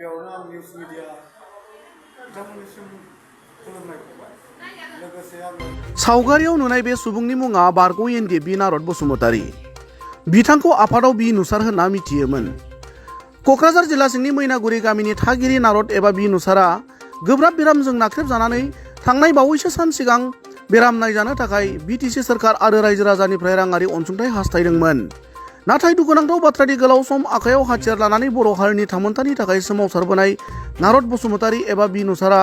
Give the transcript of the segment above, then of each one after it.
बेयावनो आं news media बिथांमोननिसिम खुलुमनाय थाबाय लोगोसे आङो सावगारियाव नुनाय बे सुबुंनि मुङा बारग' एनडिएफबि नारद बसुमतारी। बिथांखौ आफादाव बि नुसार होनना मिथियोमोन। क'क्राझार जिल्ला सिंनि मैनागुरि गामिनि थागिरि नारद एबा बि नुसारा गोब्राब बेरामजों नाख्रेबजानानै थांनाय बावैसो सान सिगां बेराम नायजानो थाखाय बिटिसि सोरखार आरो रायजो राजानिफ्राय राङारि अनसुंथाइ हास्थायदोंमोन। नाथाय दुखुनांथाव बाथ्रादि गोलाव सम आखायाव हाथियार लानानै बर' हारिनि थामोनथानि थाखाय सोमावसारबोनाय नारद बसुमतारी एबा बि नुसारा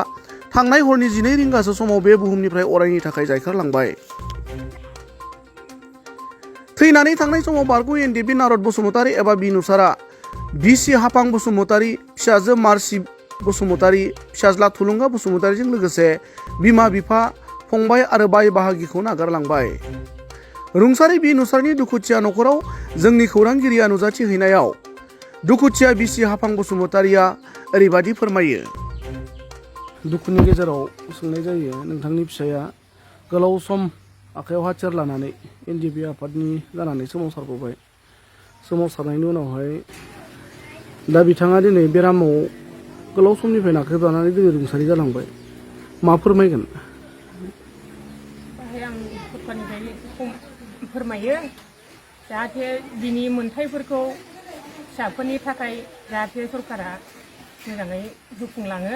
थांनाय हरनि 12 रिंगासो समाव बे बुहुमनिफ्राय अरायनि थाखाय जायखारलांबाय। थैनानै थांनाय समाव बारग' एनडिएफबि नारद बसुमतारी एबा बि नुसारा बिसि हाफां बसुमतारी, फिसाजो मार्सि बसुमतारी, फिसाज्ला थुलुंगा बसुमतारीजों लोगोसे बिमा बिफा, फंबाय आरो बाय बाहागिखौ नागारलांबाय। रुंसारि बि नुसारनि दुखुथिया न'खराव जोंनि खौरांगिरिया नुजाथिहैनायाव दुखुथिया बिसि हाफां बसुमतारीया ओरैबायदि फोरमायो। दुखुनि गेजेराव सोंनाय जायो, नोंथांनि फिसाया गोलाव सम आखायाव हाथियार लानानै एनडिएफबि आफादनि जानानै सोमावसारबोबाय। सोमावसारनायनि उनावहाय दा बिथाङा दिनै बेरामाव गोलाव समनिफ्राय नाख्रेबजानानै दिनै रुंसारि जालांबाय। मा फोरमायगोन? आं सरकारनिफ्राय फोरमायो जाहाथे बिनि मोनथायफोरखौ फिसाफोरनि थाखाय जाहाथे सरकारा मोजाङै होफुंलाङो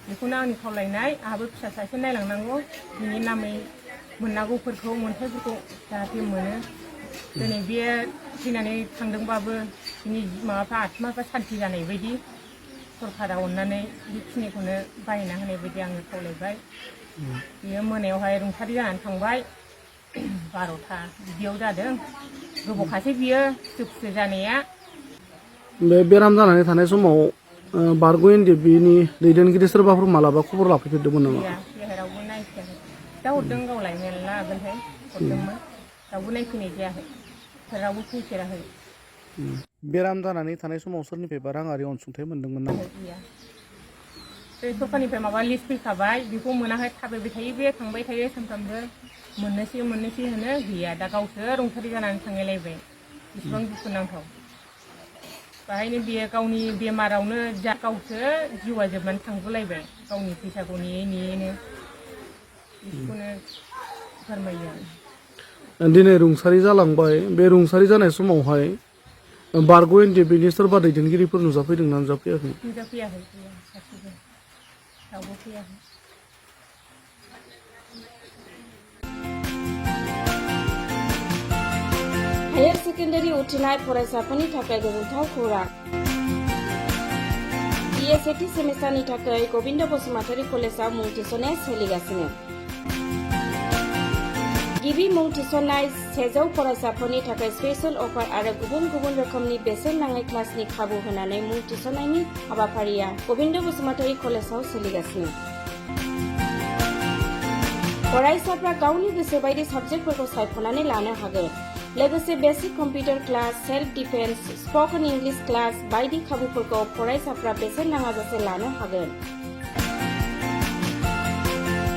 बेखौनो आंनि खावलायनाय। आंहाबो फिसा सासे नायलांनांगौ, बिनि नामै मोननांगौफोरखौ मोनथायफोरखौ जाहाथे मोनो। दिनै बे थैनानै थांदोंबाबो बिनि माबाफ्रा आत्माफ्रा सान्ति जानाय बायदि सरकारा अननानै बेखिनिखौनो बानायना होनाय बायदि आङो खावलायबाय। बियो मोनायावहाय रुंसारि जानानै थांबाय 12था बिदियाव जादों। गोबावखासै बियो फिसौ जानाया। बे बेराम जानानै थानाय समाव बारग' एनडिएफबिनि दैदेनगिरि सोरबाफोर मालाबा खबर लाफैफेरदोंमोन नामा? गैया, रावबो नायफैयाखै। दा हरदों गावलाय मेरला आगोलहाय हरदोंमोन, रावबो नायफैनाय जायाखै, रावबो फैफेराखै। बेराम जानानै थानाय समाव सोरनिफ्रायबा राङारि अनसुंथाइ मोनदोंमोन नामा? गैया, बे सरकारनिफ्राय माबा लिस्ट फैखाबाय, बेखौ मोनाखै, थाबायबाय थायो, बे थांबाय थायो सानफ्रामबो मोननोसै होनो गैया। दा गावसो रुंसारि जानानै थांलायलायबाय। बेसेबां दुखुनांथाव। बाहायनो बियो गावनि बेमारावनो गावसो जिउआ जोबनानै थांगुलायबाय, गावनि फैसाखौ नेयै नेयैनो। बेखौनो फोरमायो आं। दिनै रुंसारि जालांबाय। बे रुंसारि जानाय समावहाय बारग' एनडिएफबिनि सोरबा दैदेनगिरिफोर नुजाफैदोंना नुजाफैयाखै? नुजाफैयाखै, गैया, सासेबो रावबो फैयाखै। हायर सेकेन्डारि उथ्रिनाय फरायसाफोरनि थाखाय गोजोनथाव खौरां। BA सेथि सेमिस्टारनि थाखाय गबिन्द बसुमतारी कलेजाव मुं थिसननाया सोलिगासिनो। गिबि मुं थिसननाय 100 फरायसाफोरनि थाखाय स्पेशल अफार आरो गुबुन गुबुन रोखोमनि बेसेन नाङै क्लासनि खाबु होनानै मुं थिसननायनि हाबाफारिया गबिन्द बसुमतारी कलेजाव सोलिगासिनो। फरायसाफ्रा गावनि गोसो बायदि साबजेक्टफोरखौ सायख'नानै लानो हागोन। लोगोसे basic computer class, self defence, spoken English class बायदि खाबुफोरखौ फरायसाफ्रा बेसेन नाङाजासे लानो हागोन।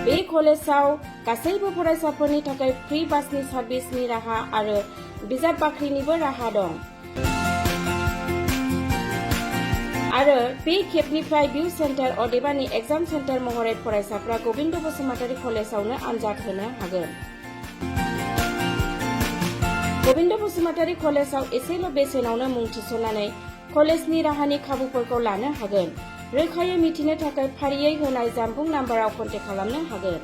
बे कलेजाव गासैबो फरायसाफोरनि थाखाय फ्रि बासनि सार्भिसनि राहा आरो बिजाब बाख्रिनिबो राहा दं। आरो बे खेबनिफ्राय भिउ सेन्टार अदेबानि एग्जाम सेन्टार महरै फरायसाफ्रा गबिन्द बसुमतारी कलेजावनो आनजाद होनो हागोन। गबिन्द बसुमतारी कलेजाव एसेल' बेसेनावनो मुं थिसननानै कलेजनि राहानि खाबुफोरखौ लानो हागोन। रोखायै मिथिनो थाखाय फारियै होनाय जानबुं नाम्बाराव कन्टेक्ट खालामनो हागोन।